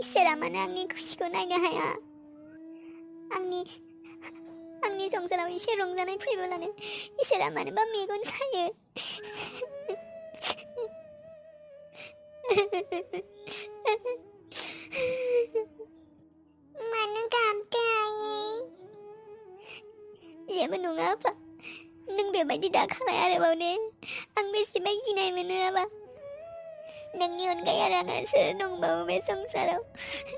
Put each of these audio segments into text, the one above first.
इसोरा मानो आंनि खुसिखौ नायनो हाया? आंनि संसाराव एसे रंजानाय फैब्लानो इसोरा मानोबा मेगन सायो? मानो गाबदों आयै? जेबो नङा आफा, नों बेबायदि दा खालाय आरोबाव दे। आं बेसेबा गिनाय मोनो आबा। नोंनि अनगायै आरो आंहा सोर दंबावो बे संसाराव?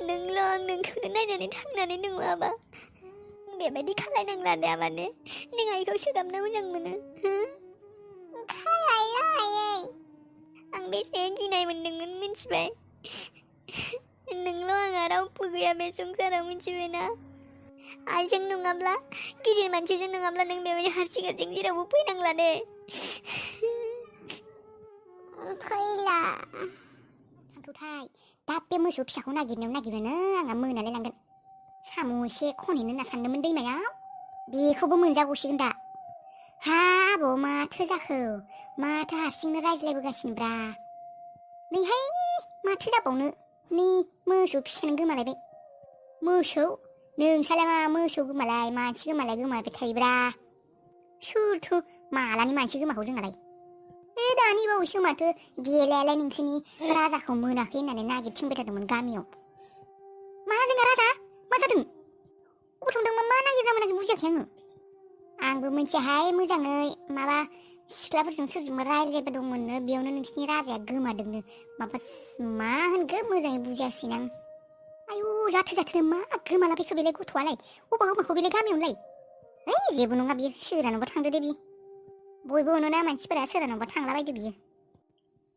नोंल' आं नोंखौनो नायनानै थांनानै दङ आबा। बेबायदि खालायनांला दे आबा दे। नों आइखौ सोगाबनो मोजां मोनो। खालायला आयै। आं बेसे गिनाय मोनदोंमोन मिथिबाय? नोंल' आंहा रावबो गैया बे संसाराव, मिथिबायना? आइजों नङाब्ला, गिदिर मानसिजों नङाब्ला नों बेबायदि हारसिं हारसिं जेरावबो फैनांला दे। फैला। थांथ'थाय, दा बे मोसौ फिसाखौ नागिरनायावनो आंहा मोनालाय लांगोन। साम' एसे खनहैनो होनना सानदोंमोन दैमायाव, बेखौबो मोनजागौसिगोन दा। हाब' माथो जाखो? माथो हारसिंनो रायज्लायबोगासिनोब्रा? नैहाय माथो जाबावनो, नै मोसौ फिसायानो गोमालायबाय। मोसौ? नोंसालाय मा मोसौ गोमालाय, मानसि गोमालाय थायोब्रा। सोरथो मालानि मानसि गोमाखौ जोंनालाय? दानि बावैसो माथो गेलायालाय नोंसोरनि राजाखौ मोनाखै होननानै नागिरथिंबाय थादोंमोन गामियाव। मा जोंना राजा? मा जादों? अबाव थांदोंमोन? मा नागिरना मोनाखै बुजियाखै आङो। आंबो मिथियाहाय मोजाङै। माबा सिख्लाफोरजों सोरजोंबा रायज्लायबाय दंमोननो, बेयावनो नोंसिनि राजाया गोमादोंनो। माबा मा होनखो मोजाङै बुजियासै आं। आयु जाथो मा गोमालाबायखो बेलाय गथ'आलाय? अबाव गोमाखो बेलाय गामियावलाय? जेबो नङा बियो, सोरानावबा थांदो दे बियो। बयबो अनोना मानसिफोरा, सोरानावबा थांलाबायदो बियो।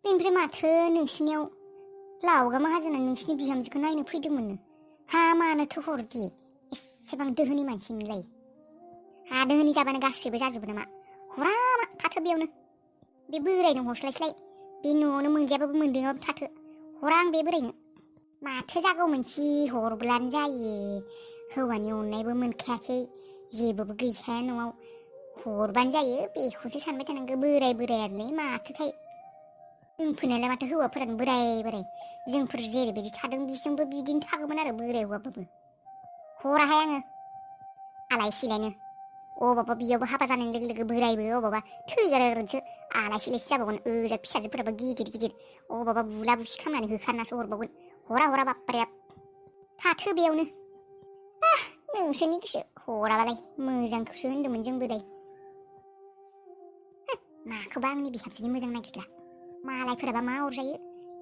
बेनिफ्राय माथो नोंसिनियाव लावगा माहाजोना नोंसिनि बिहामजोखौ नायनो फैदोंमोननो। हा मानोथो हरदि? एसेबां दोहोनि मानसि नोंलाय। हा दोहोनि जाबानो गासैबो जाजोबो नामा? हरा मा थाथो बेयावनो। बे बोरायनो हरस्लायस्लाय, बे न'आवनो मोनजायाबाबो मोनदोंबाबो थाथो। हरा आं बे बोरायनो। माथो जागौमोनसि हरब्लानो जायो। हौवानि अननायबो मोनखायाखै, जेबोबो गैखाया न'आव। हरबानो जायो बेखौसो सानबाय थानांगौ। बोरायालाय माथोखाय। जोंफोरनालाय माथो हौवाफोरानो बोराय। जोंफोर जेरैबायदि थादों बिसोरबो बिदिनो थागौमोन आरो, बोराय हौवाबाबो। हराहाय आङो आलाय सिलायनो। अबावबा बियावबो हाबा जानाय लोगो लोगो बोरायबो, अबावबा थैगारगोनसो आलाय सिलायसो जाबावगोन। ओजा फिसाजोफोराबो गिदिर, अबावबा बुला बुसि खालामनानै होखारनासो हरबावगोन। हरा बाप्राया थाथो बेयावनो। नोंसोरनि गोसो, हराबालाय मोजांखौसो होनदोंमोन जोंबोलाय। माखौबा आंनि बिहामजोनि मोजां नागिरग्रा। मालायफोराबा मा अरजायो,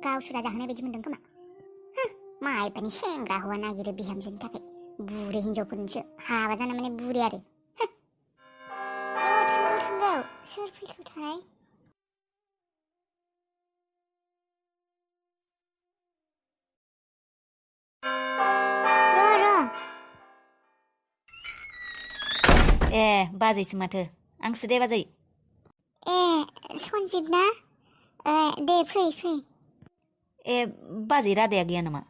गावसोरा जाहोनाय बायदि मोनदों खोमा। माइबानि सेंग्रा हौवा नागिरो बिहामजोनि थाखाय। बुरि हिनजावफोरनिसो हाबा जाना माने बुरि आरो। थांगौ सोर फैखोथाय? ए बाजैसो माथो, आंसो दे बाजै। सन्जिब ना? दे फै। ए बाजै रादाया गैया नामा?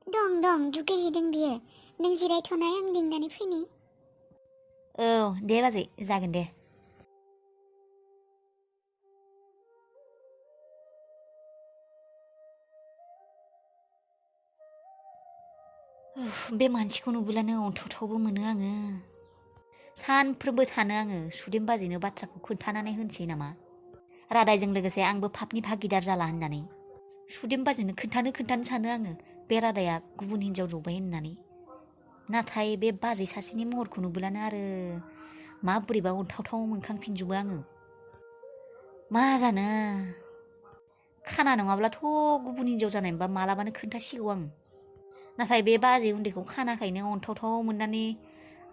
दं दुगैहैदों बियो। नों जिरायथ'नाय, आं लिंनानै फैनि। औ दे बाजै, जागोन दे। बे मानसिखौ नुब्लानो अन्थावथावबो मोनो आङो। सानफ्रोमबो सानो आङो, सुदेम बाजैनो बाथ्राखौ खोन्थानानै होनसै नामा, रादायजों लोगोसे आंबो पापनि भागिदार जाला होननानै। सुदेम बाजैनो खोन्थानो सानो आङो, बे रादाया गुबुन हिनजाव जबाय होननानै। नाथाय बे बाजै सासेनि महरखौ नुब्लानो आरो माबोरैबा अन्थावथाव मोनखांफिनजोबो आङो। मा जानो, खाना नङाब्लाथ' गुबुन हिनजाव जानायमोनबा मालाबानो खोन्थासिगौ आं। नाथाय बे बाजै उन्दैखौ खानाखायनो अन्थावथाव मोननानै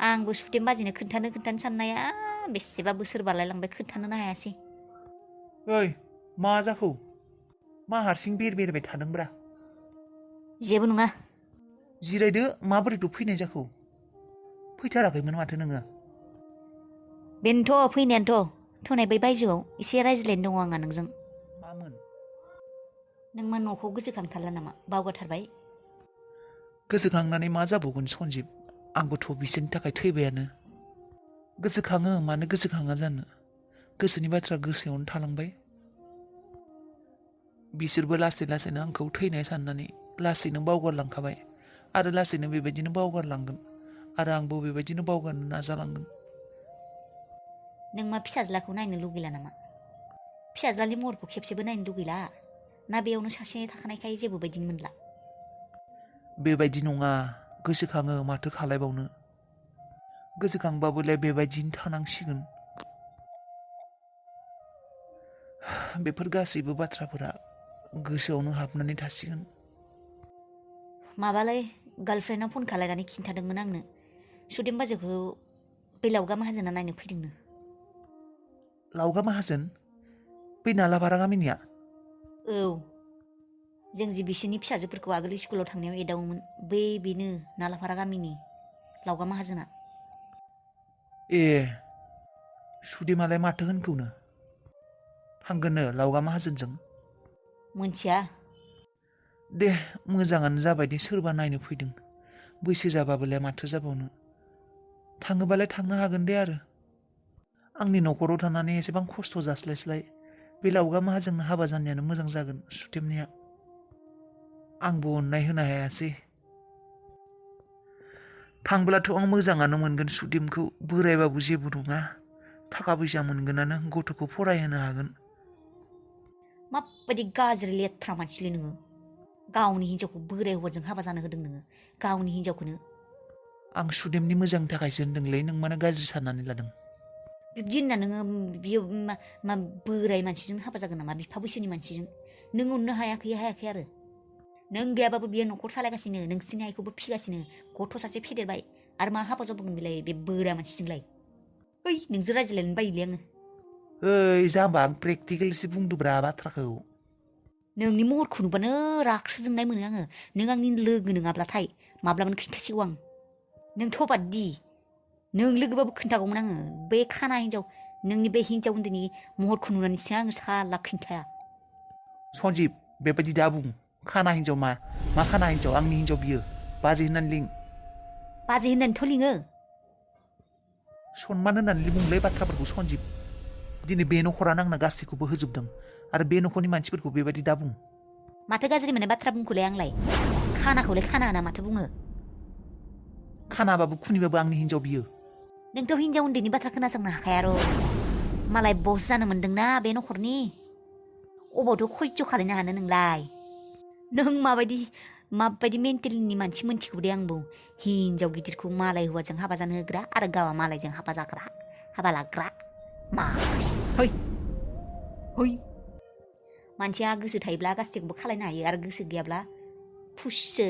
आंबो सुदेम बाजैनो खोन्थानो साननाया बेसेबा बोसोर बारलायलांबाय, खोन्थानोनो हायासै। ओइ मा जाखो? मा हारसिं बेरबाय थादोंब्रा? जेबो नङा। जिरायदो, माबोरैथ' फैनाय जाखो? फैथाराखैमोन माथो नोङो? बेनोथ' फैनायानोथ', थोनाय बै बायजोआव एसे रायज्लायनो दङ आंहा नोंजों। मामोन? नों मा न'खौ गोसोखांथारला नामा? बावगारथारबाय? गोसोखांनानै मा जाबावगोन सन्जिब? आंबोथ' बिसोरनि थाखाय थैबायानो। गोसोखाङो, मानो गोसोखाङा जानो? गोसोनि बाथ्रा गोसोआवनो थालांबाय। बिसोरबो लासै लासैनो आंखौ थैनाय साननानै लासैनो बावगारलांखाबाय आरो लासैनो बेबायदिनो बावगारलांगोन आरो आंबो बेबायदिनो बावगारनो नाजालांगोन। नों मा फिसाज्लाखौ नायनो लुगैला नामा? फिसाज्लानि महरखौ खेबसेबो नायनो लुगैला ना बेयावनो सासे थाखानायखाय जेबो बायदिनो मोनला? बेबायदि नङा, गोसोखाङो माथो खालायबावनो। गोसोखांबाबोलाय बेबायदिनो थानांसिगोन। बेफोर गासैबो बाथ्राफोरा गोसोआवनो हाबनानै थासिगोन। माबालै गार्लफ्रेन्डनाव फन खालायनानै खिन्थादोंमोन आंनो सुदेम बाजैखौ बे लावगा माहाजोना नायनो फैदोंनो। लावगा माहाजोन? बै नालाफारा गामिनिया? औ, जों जि बिसोरनि फिसाजोफोरखौ आगोल स्कुलाव थांनायाव एदावोमोन बेनो नालाफारा गामिनि लावगा माहाजोना। ए, सुदेमालाय माथो होनखोनो? थांगोननो लावगा माहाजोनजों? मोनथिया। दे, मोजाङानो जाबाय दे, सोरबा नायनो फैदों। बैसो जाबाबोलाय माथो जाबावनो। थाङोबालाय थांनो हागोन दे आरो। आंनि न'खराव थानानै एसेबां खस्थ' जास्लायस्लाय बे लावगा माहाजोननो हाबा जानायानो मोजां जागोन सुदेमनिया। आंबो अननाय होनो हायासै। थांब्लाथ' आं मोजाङानो मोनगोन सुदेमखौ, बोरायबाबो जेबो नङा। थाखा फैसा मोनगोनानो, गथ'खौ फरायहोनो हागोन। माबायदि गाज्रि लेथ्रा मानसिलै नोङो। गावनि हिनजावखौ बोराय हौवाजों हाबा जानो होदों नोङो, गावनि हिनजावखौनो। आं सुदेमनि मोजांनि थाखायसो होनदोंलै, नों मानो गाज्रि साननानै लादों? बिब्दि होनना नोङो बियो मा बोराय मानसिजों हाबा जागोन नामा? बिफा बैसोनि मानसिजों नों अननो हायाखै आरो। नों गैयाबाबो बियो न'खर सालायगासिनो, नोंसिनि आइखौबो फिगासिनो, गथ' सासे फेदेरबाय आरो मा हाबा जाबावगोन बेलाय बे बोराय मानसिजोंलाय? ओइ, नोंजों रायज्लायनो बायोलै आङो। ओइ जाम्बा, आं प्रेक्टिकेलसो बुंदोब्रा बाथ्राखौ। नोंनि महरखौ नुबानो रागसो जोंनाय मोनो आङो। नों आंनि लोगो नङाब्लाथाय माब्लाबानो खिन्थासिगौ आं। नोंथ' बाददि नों लोगोबाबो खोन्थागौमोन आङो। बे खाना हिन्जाव, नोंनि बे हिन्जाव उन्दैनि महरखौ नुनानैसो आङो साला खिन्थाया। सन्जिब, बेबायदि दा बुं। खाना हिन्जाव मा खाना हिन्जाव? आंनि हिन्जाव बियो। बाजै होननानै लिं। बाजै होननानैथ' लिङो। सनमान होननानै बुंलै बाथ्राफोरखौ सन्जिब। दिनै बे न'खरानो आंना गासैखौबो होजोबदों आरो बे न'खरनि मानसिफोरखौ बेबायदि दा बुं। माथो गाज्रि मोननाय बाथ्रा बुंखोलै आंलाय? खानाखौलाय खाना होना माथो बुङो? खानाबाबो खुनिबाबो आंनि हिन्जाव बियो। नोंथ' हिन्जाव उन्दैनि बाथ्रा खोनासंनो हाखाया र'। मालाय बस जानो मोन्दोंना बे न'खरनि। अबावथ' खयज' खालायनो हानो नोंलाय? नों माबायदि मेन्टेलनि मानसि मोनथिगौ दे आंबो। हिन्जाव गिदिरखौ मालाय हौवाजों हाबा जानो होग्रा आरो गावआ मालायजों हाबा जाग्रा, हाबा लाग्रा। है मानसिया गोसो थायोब्ला गासैखौबो खालायनो हायो आरो गोसो गैयाब्ला फुससो।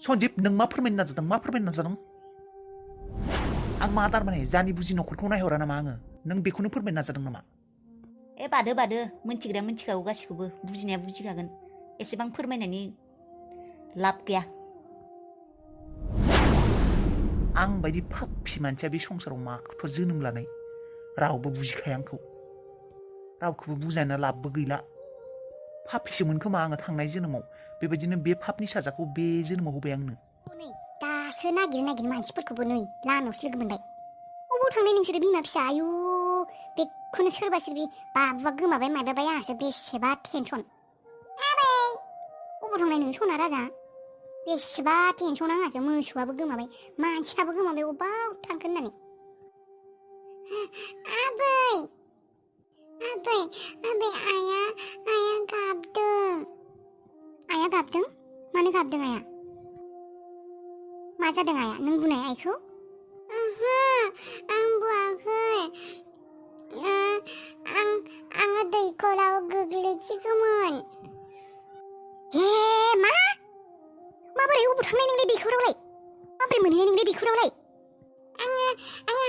सन्जिब, नों मा फोरमायनो नाजादों? आं मा थारमाने जानि बुजि न'खरखौ नायहरा नामा आङो? नों बेखौनो फोरमायनो नाजादों नामा? ए बादो मोनथिग्राया मोनथिखागौ गासिखौबो, बुजिनाया बुजिखागोन। एसेबां फोरमायनायनि लाब गैया। आं बायदि फाफि मानसिया बे संसाराव माखौथ' जोनोम लानाय? रावबो बुजिखाया आंखौ। रावखौबो बुजायना लाबबो गैला। फाफिसोमोन खोमा आङो थांनाय जोनोमाव। बेबायदिनो बे फाफनि साजाखौ बे जोनोमाव होबाय आंनो। नै दासो नागिर मानसिफोरखौबो नै लामायावसो लोगो मोनबाय। अबाव थांनाय नोंसोरो बिमा फिसा? आयु, बेखौनो सोरबा सोरबि बाबुआ गोमाबाय माबाबाय, आंहासो बेसेबा टेनसन। आबै, अबाव थांनाय नों सना राजा? बेसेबा टेनसन आंहासो। मोसौआबो गोमाबाय, मानसियाबो गोमाबाय, अबाव थांखो होननानै। आबै, आइया गाबदों। आइया गाबदों? मानो गाबदों आइया? मा जादों आइया? नों बुनाय आइखौ? ओहो, आं बुवाखै। आङो दैखराव गोग्लैसिगौमोन। हे, माबोरै अबाव थांनाय नोंलाय दैखरावलाय? माबोरै मोनहैनाय नोंलाय दैखरावलाय? आङो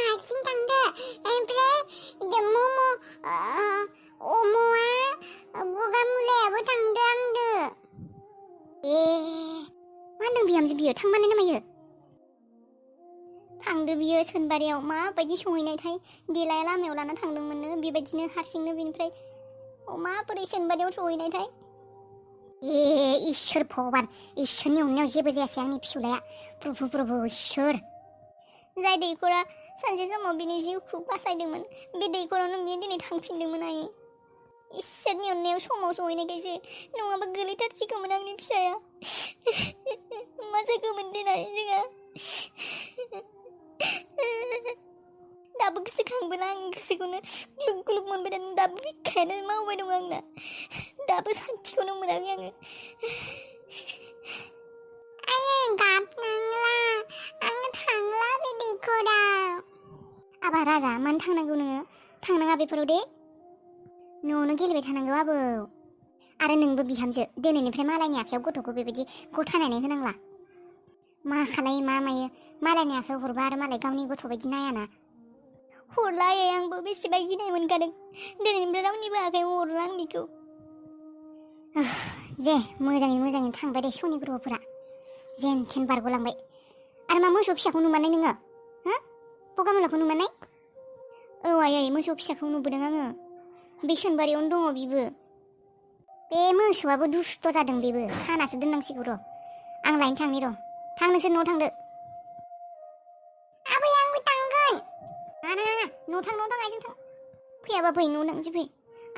हारसिं थांदो। ओमफ्राय अम'आ गगा मुलायाबो थांदो आंदो। ए, मा होनदों बिहामजो बियो? थांमारनो ना मायो? थांदो बियो सोनबारियाव। माबायदि सहैनायथाय? देलाया लामायाव लाना थांदोंमोननो बेबायदिनो हारसिंनो, बिनिफ्राय माबोरै सोनबारियाव सहैनायथाय? ए इसोर भगबान, इसोरनि अननायाव जेबो जायासै आंनि फिसौलाया। प्रभु इसोर। जाय दैखरा सानसे समाव बिनि जिउखौ बासायदोंमोन, बे दैखरावनो बियो दिनै थांफिनदोंमोन आइ। इसोरनि अननायाव समाव सहैनायखायसो नङाबा गोलैथारसिगौमोन आंनि फिसाया। मा जागौमोन दिनै जोंहा। दाबो गोसोखांबोला आं गोसोखौनो ग्लुब ग्लुब मोनबाय थादों। दाबो बिखायानो मावबाय दं आंना। दाबो सान्थिखौनो मोनाखै आङो। आयै गाबनांला, आङो थांला बे दैखराव। आबा राजा मानो थांनांगौ नोङो? थांनाङा बेफोराव दे। न'आवनो गेलेबाय थानांगौ आबौ। आरो नोंबो बिहामजो दिनैनिफ्राय मालायनि आखायाव गथ'खौ बेबायदि गथायनानै होनांला। मा खालायो मा मायो मालायनि आखायाव हरबा आरो मालाय गावनि गथ' बायदि नायाना। हरला आयै आंबो बेसेबा गिनाय मोनखादों। दिनैनिफ्राय रावनिबो आखायाव हरला आं बेखौ। जे मोजाङै थांबाय दे सनि ग्रहफोरा। जेन थेन बारग'लांबाय। आरो मा मोसौ फिसाखौ नुमारनाय नोङो? हा बगामुलाखौ नुमारनाय? औ आयै मोसौ फिसाखौ नुबोदों आङो। बे सोनबारियावनो दङ बिबो। बे मोसौआबो दुस्थ' जादों बेबो। खानासो दोननांसिगौ र'। आं लायनो थांनि र'। थां नोंसोर न'आव थांदो। आबै आंबो थांगोन। नाङा न'आव थां आइजों थां। फैयाबा फै न'आव थांसै फै।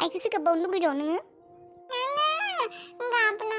आइखौसो गाबबावनो लुगैदों नोङो? नाङा गाबना